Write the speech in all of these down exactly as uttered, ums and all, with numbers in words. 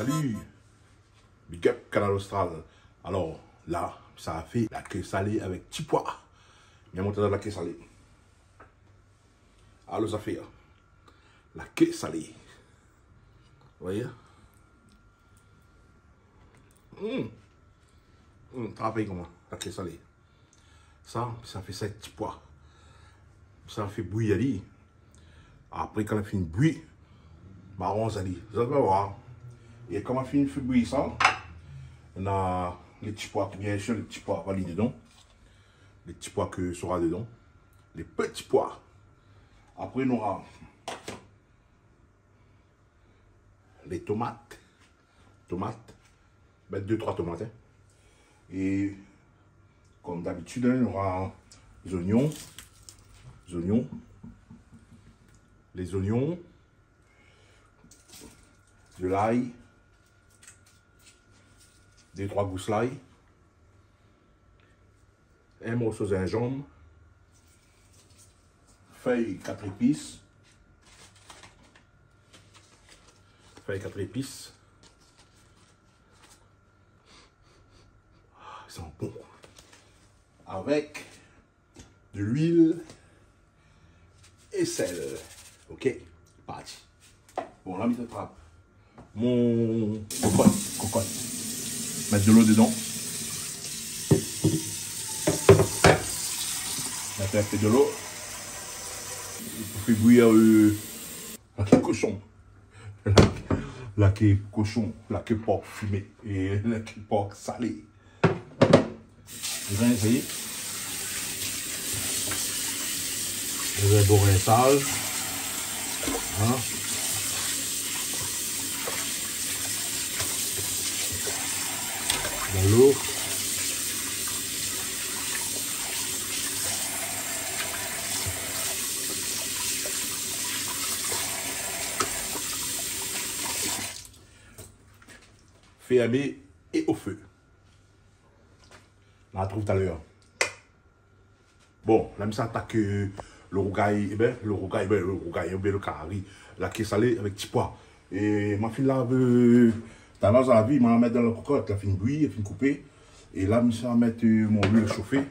Salut. Big up, Kanal Austral. Alor, la, sa fé la ké salé avèk ti poi. Vien mont anou la ké salé. Alor, sa fé la ké salé. Ou voi ? Mm. Mm, travay koman, la ké salé. Sa, sa fé sa ti poi. Sa fé bouyi ali. Apré, kan la fini bouyi, ma aranz ali. Zot va oir. É kan ma fini fé bouyi sa, na lé ti poi, bien sir, lé ti poi va ali dedan. Lé ti poi ké sora dedan. Lé ti poi. Apré, nora lé tomat. Tomat. Mèt dé, troi tomat, in. É kom dabitid, in, nora zoignon. Zoignon. Lé zoignon. De lay. Dé, troi gous lay. In morso zinzanm. Fèy kat épis. Fèy kat épis. Ah, i san bon. Avèk de luil é sèl. OK, parti. Bon, la, mi trap mon kokot, kokot. Mèt dolo dedan. Mèt in pé dolo. Pou fé bouyi, euh, la ké koshon. La, la ké koshon, la ké por fimé é la ké por salé. Ou vien éséyé. Ou vien bouré sa. In ? Dan lo. Fèrmé é o fé. Na trouv talèr. Bon, la mi sa atak, euh, lo rougay, ében, lo rougay, ében, lo rougay, ében, lo kari, la ké salé avèk ti poi. É ma fine lav, euh, talèr la vi, ma mèt dan lo kokot, la fine bouyi, la fine koupé. É la mi sa mèt, euh, mon luil shofé.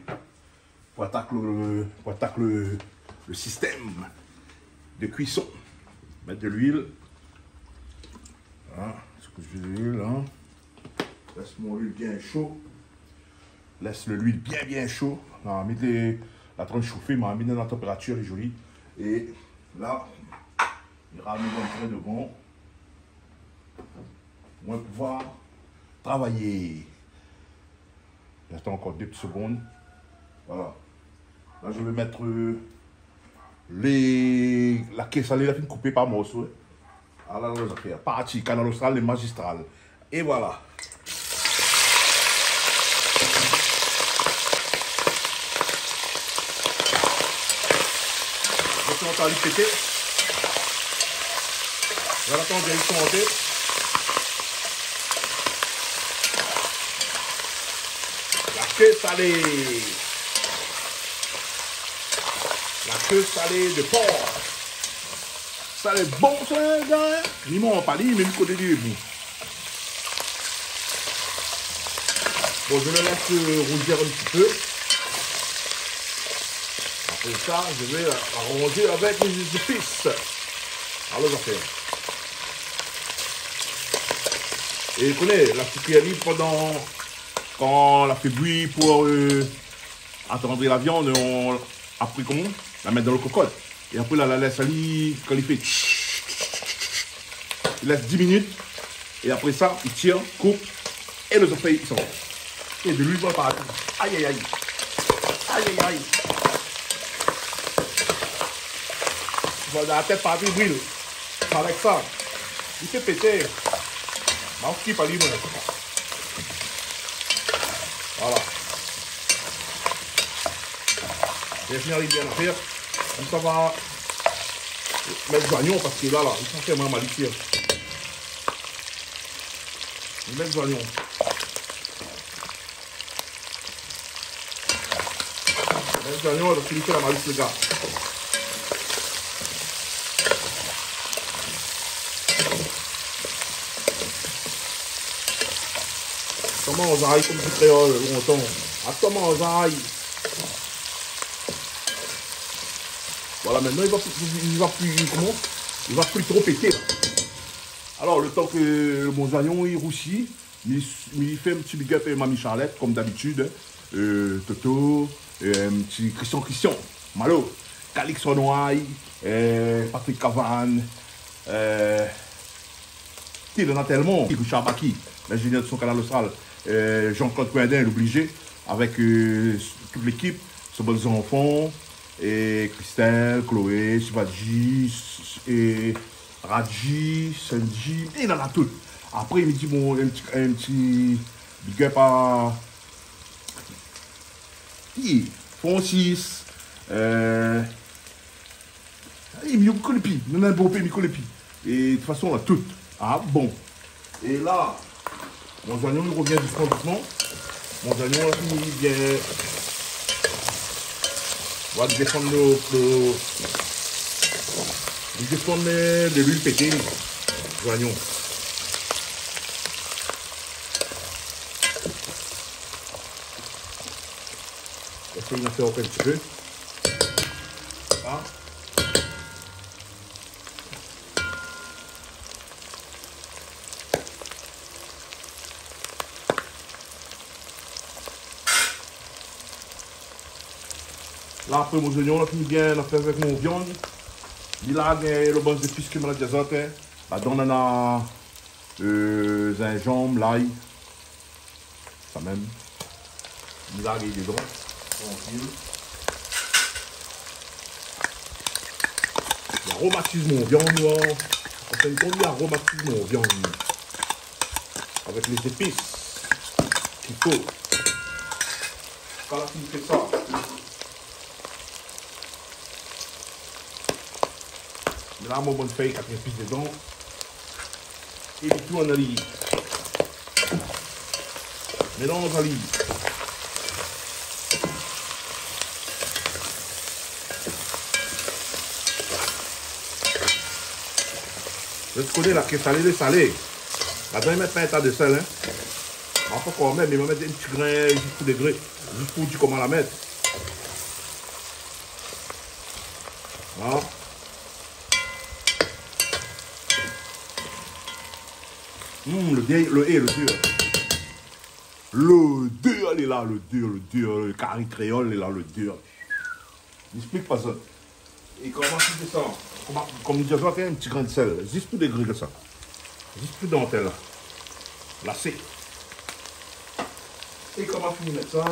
Pou atak lo, pou atak lo, lo sistèm de kuison. Mèt de luil. Voilà, sou kou de luil, in. Lès mon luil bien sho. Lès lo luil bien, bien sho. La, mèt lé, la transh shofé, ma mèt dan la tanpératir, lé zoli. É la, i ram in pé dovan. Moin pouvoir travay. J'attends encore deux petites secondes. Voilà. Là, je vais mettre, euh, les, la ké salé, la fine koupé par morso, in. Ala, la zafèr. Parti, Kanal Austral, lé mazistral. É voilà. Zot i antann ali pété. Zot i antann ali shonté. La ké salé. La ké salé de por. Sa lé bon, sa, gars, in. Mi manz pa li, mé mi koné li lé bon. Bon, je le laisse, euh, rougir un petit peu. Après ça, je vais arranger avec les épices. Alor, zafèr. É ou koné, la fé kui ali pandan, kan la fé bouyi pou, euh, atandri la viann, é apré, koman, la mèt dan lo kokot. É apré, la, la lès ali, kan li fé, li lès dis minit. É apré sa, i tir, koup, é lo zafèr i sort. É de luil partou. Ay, ay, ay. Ay, ay, ay. Voilà, la tèt partou, i bril. Avèk sa, li fé pété. Ma okip ali, moin. Voilà. Bien fini ali bien afèr. Konmsa, ma mèt zoignon, parske la, la, i fo fé moin malisyé. Mi mèt zoignon. Mèt zoignon, la fini fé la malis, lé gars. Manzay, konm di kréol lontan. Atann, manzay. Voilà, mintnan, li va, li va pli, koman ? Li va pli tro pété, la. Alor, lo tan ke mon zoignon i rousi, mi, mi fé in ti big up a Mami Charlette, konm dabitid, in. Euh, Toto, euh, in ti Christian, Christian, Malo, Calix Renoy, euh, Patrick Cavane, euh, Néna tèlman. Richard Baki, l'ingénieur de son Kanal Austral, euh, Jean-Claude Coindin, l'oblizé, avèk, euh, tout lékip, son bann zanfan, é Christelle, Chloé, Shivaji, é Raji, Sanji, é néna tout. Apré, mi di, bon, in ti, in ti big up a, ki, Francis, euh, É, mi koné pi, nou néna bonpé, mi koné pi. É de tout fason, la, tout. Ah bon. É la, mon zoignon, li rovien dousman, dousman. Mon zoignon, la, fini bien. Voilà, désann lo, lo, li désann, euh, de luil pété, zoignon. Éséy d'in fé ankor in ti pé. La. La, apré mon zoignon la fini bien, la fé avèk mon viann. Mi la gingn lo bann zépis ke ma la di azot, in. Ladan, nana, euh, zinzanm, lay. Sa mèm. Mi larg ali dedan. Trankil. Li aromatiz mon viann, la. An fin d'kont, li aromatiz mon viann. Avèk lé zépis k'i fo. Kan la fini fé sa, mi la mon bann fèy katrépis dedan. É mi tourn ali. Mélanz ali. Zot i koné la ke salé lé salé. Ladan, i mèt pa in ta de sèl, in. Ma pa ankor mèt, mé ma mèt in ti grin, zis pou dégré. Zis pou di koman la mèt. Voilà. Hmm, lodèr, lo, é, lodèr. Lodèr lé la, lodèr, lodèr, lo kari kréol lé la, lodèr. Mi ésplik pa sa. É koman mi fé sa ? Koman, konm mi di azot, in ti grin sèl, zis pou dégré konmsa. Zis pou dantèl la. Lasé. É koman fini mèt sa,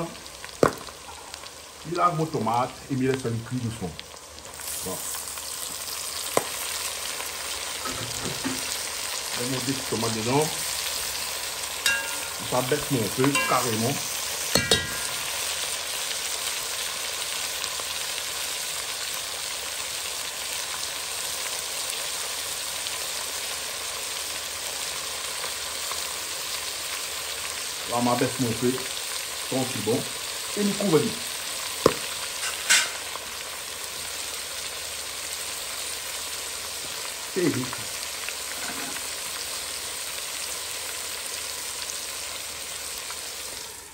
mi larg mon tomat é mi lès ali kui dousman. Bon. Mèt mon dé ti tomat dedan. Mi sa bès mon fé karéman. La, ma bès mon fé. Trankil, bon. É mi kouv ali. Sé vit.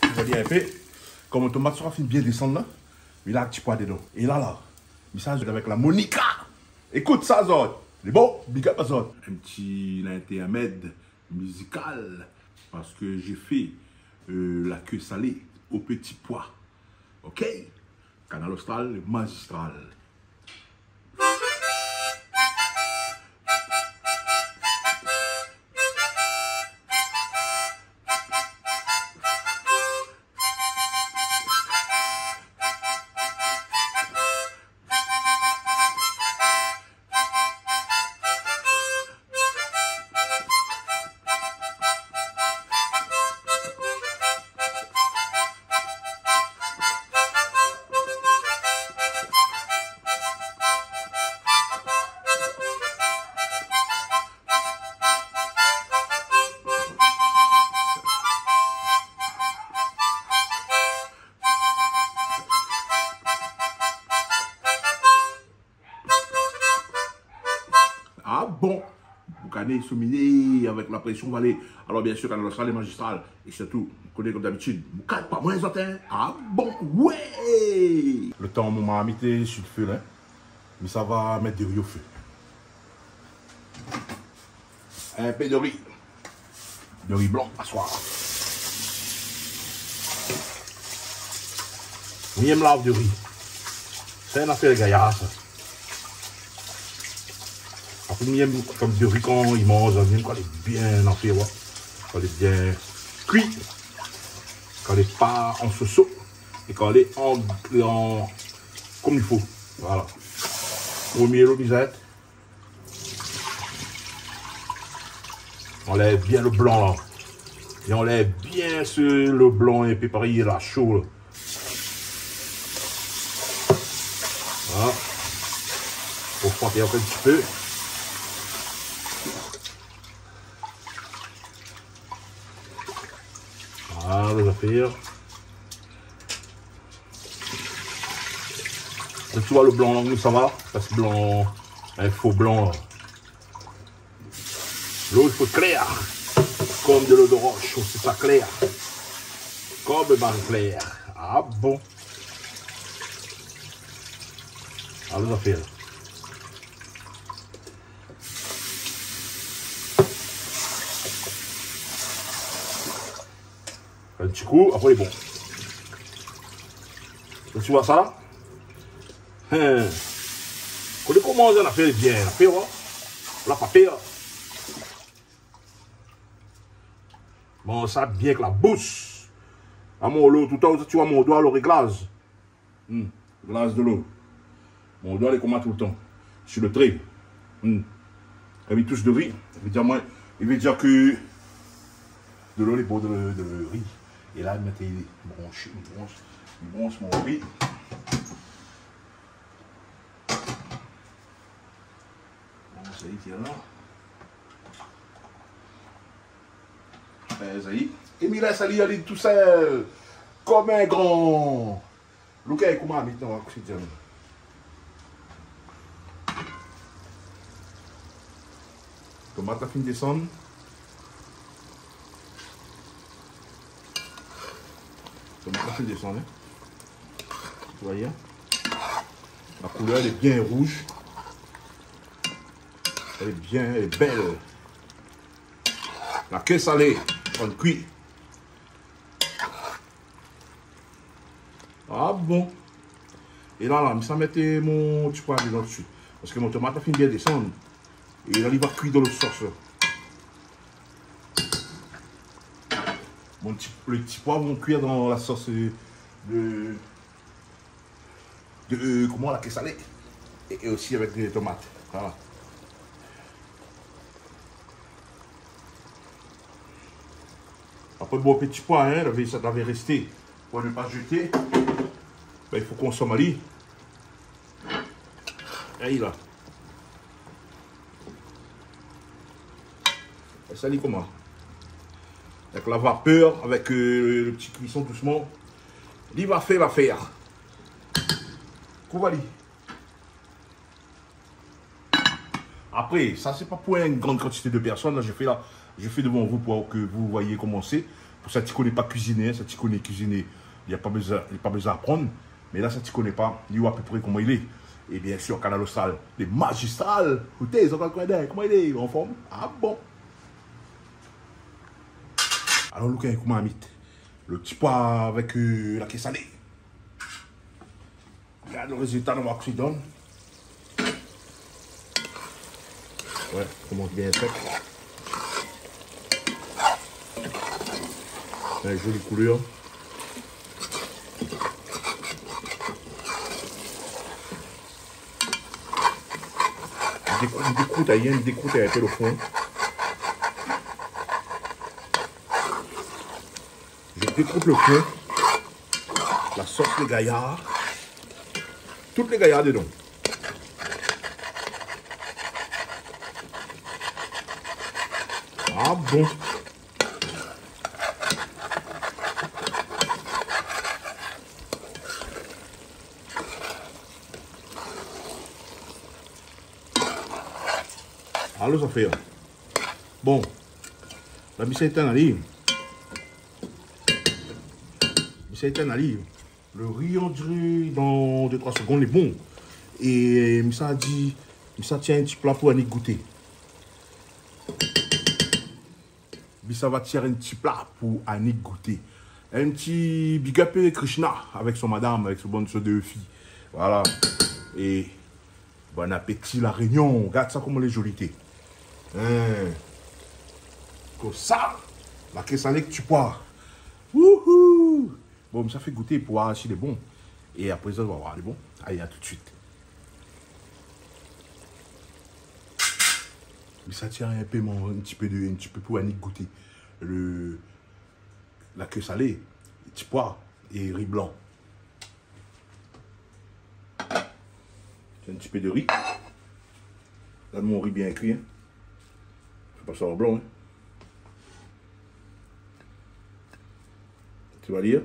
Kouv ali in pé. Konm tomat sora fine bien désann la, mi larg ti poi dedan. É la, la, mi sa zoué avèk la Monica. Ékout sa, zot. Lé bon, big up azot. In ti lintèrmèd mizikal, parske mi fé, euh, la ke salé o pti poi. OK ? Kanal Austral, mazistral. Ah bon ? Boukané, sominé, avèk la présion, ou va alé. Alor, biensir, Kanal Austral lé mazistral. É sirtou, koné konm dabitid, boukan pa moin zot, in. Ah bon, ouais. Lo tan mon marmit lé si lo fé la, mi sava mèt dori o fé. In pé dori. Dori blan, aswar. Mi yèm lav dori. Sé in afèr gayar, sa. Apré, mi yèm konm dori kan i manz, mi yèm kan lé bien an fé, wa. Kan lé bien kui. Kan lé pa an soso. É kan lé an, an, konm i fo. Voilà. Promié lo mizèt. Anlèv bien lo blan la. É anlèv bien se, lo blan, é pi parèy la sho la. Voilà. Pou froté ankor in ti pé. Voilà, lé zafèr. Donk, ou wa lo blan la, koman i sava, paske blan, in fo blan la. Lo, i fo klèr. Konm dolo de rosh, sé sa, klèr. Konm Marie-Claire. Ah bon. Alon zafèr. In ti kou, apré lé bon. Ou wa sa la? Hin. Kan ou komans in afèr bien, in afèr, ou la pa pèr. Manz sa bien èk la boush. Amoin, lo, toultan, ou wa mon doi, lo réglaz. Hmm. Glaz dolo. Mon doi lé konmsa toultan. Sur le trait. Hmm. Kan mi tous dori, i vé dir amoin, i vé dir ke dolo lé bor de, de ri. É la, mi mèt, mi bransh, mi bransh, mi bransh mon ri. Bon, sa i tien la. Bin, sa i. É mi lès ali alé tousèl. Konm in gran. Louk ali koman mi mèt an oksijen. Tomat la fine désann. Tomat la fine désann, hin. Ou wa, hin. La koulèr, lé bien rouz. Lé bien, lé bèl. La ké salé, fine kui. Ah bon. É la, la, mi sa mèt mon ti poi dedan touswit. Paske mon tomat la fine bien désann. É la, li va kui dan lo sos la. Mon ti, lo ti poi va kui dan la sos, euh, de de, euh, koman, la ké salé. É, é osi avèk dé tomat. Voilà. Apré, bon, ti poi, hin, lavé, sa lavé rèsté. Pou ne pa zété. Bin, i fo konsom ali. Ay la. É sa, li koman? Avèk la vapèr, avèk, euh, lo ti kuison dousman. Li va fé, va fé. Kouv ali. Apré, sa sé pa pou in gran kantité de pèrsone, la, je fais là, je fais devant vous pour que vous voyez comment c'est. Pou sak i koné pa kuiziné, sak i koné kuiziné, li na pa bezoin, li na pa bezoin aprann. Mé la, sak i koné pa, li wa apépré koman i lé. É biensir, Kanal Austral, lé mazistral, ou té, zot ankor koné koman i lé, an form. Ah bon. Alor, louk ali koman mi mèt lo ti poi avèk, euh, la ké salé. Gard lo rézilta, nou wa kosa i donn. Ouais, i komans bien sèk. In zoli koulèr. Li dékrout, li dékrout, hin, li dékrout in pé lo fon. Je découpe le fond. La sos lé gayar. Tout lé gayar dedan. Ah bon. Alor, sa fé, hin. Bon, la mi sa étinn ali. Mi sa étinn ali. Lo ri, on diré dan dé troi segonn lé bon. É mi sa di, mi sa tir in ti pla pou Annick gouté. Mi sa va tir in ti pla pou Annick gouté. In ti big up, eh, Krishna, avèk son madam, avèk son bann, son dé fi. Voilà. É bon apéti La Rényon. Gard sa koman lé zoli, té. Hin. Konmsa, la ké salé èk ti poi. Wouhou. Bon, mi sa fé gouté pou oir si lé bon. É apré sa, nou va oir lé bon. Alé, a tout suit. Mi sa tir in pé, mon, in ti pé de, in ti pé pou Annick gouté. Lo, la ké salé, ti poi é ri blan. In ti pé de ri. La, mon ri bien kui, hin. Fé pa sanblan, hin. Ti va lir.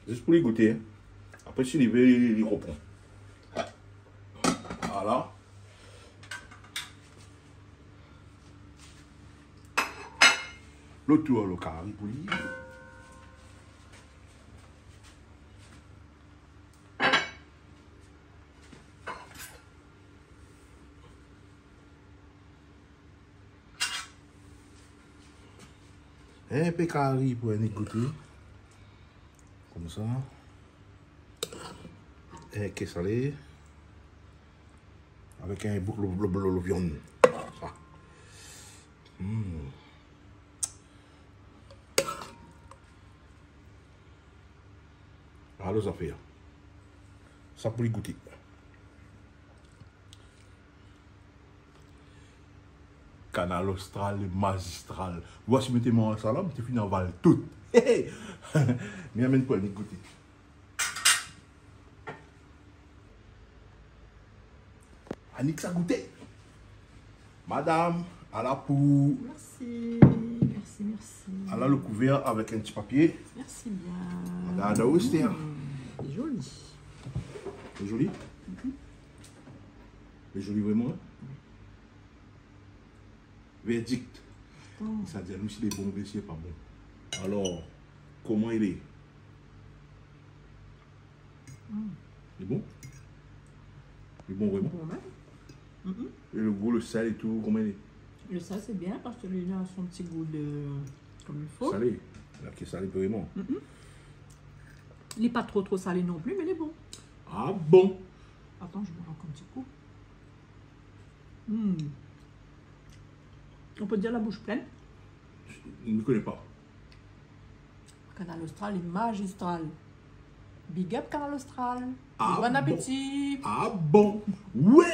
Zis pou li gouté, hin. Apré, si li vé, li, li ropran. Voilà. Lo tour lo kari pou li. In pé kari pou Annick gouté. Konmsa. In ké salé. Avèk in bout lo, lo, lo, lo viann. Sa. Hmm. Alor, zafèr. Sa pou li gouté. Kanal Austral lé mazistral. Ou oi si mi té manz sa la, mi té fine aval tout. Mi amenn pou Annick gouté. Annick sa gouté. Madam, ala pou... Mèrsi, mèrsi, mèrsi. Ala lo kouvèr avèk in ti papié. Mèrsi bien. Gard aou, Esther. Hmm, lé zoli. Lé zoli ? Mhm. Lé zoli vréman, hin ? Wi. Verdict. Oh. Sa di anou si lé bon oubien si lé pa bon. Alor, koman i lé ? Hmm. Lé bon ? Lé bon vréman ? Bon, mèm. Mhm. É lo gou, lo sèl é tout, koman i lé ? Lo sèl, sé bien parske li na son ti gou de, konm i fo. Salé. La ké salé vréman. Mhm. Li lé pa tro, tro salé non pli, mé li lé bon. Ah bon ? Atann, mi boir ankor in ti kou. Hmm. On peut dire la bouche pleine. Mi koné pa. Kanal Austral lé mazistral. Big up Kanal Austral. Ah bon ? Bon apéti. Ah bon ? Wé !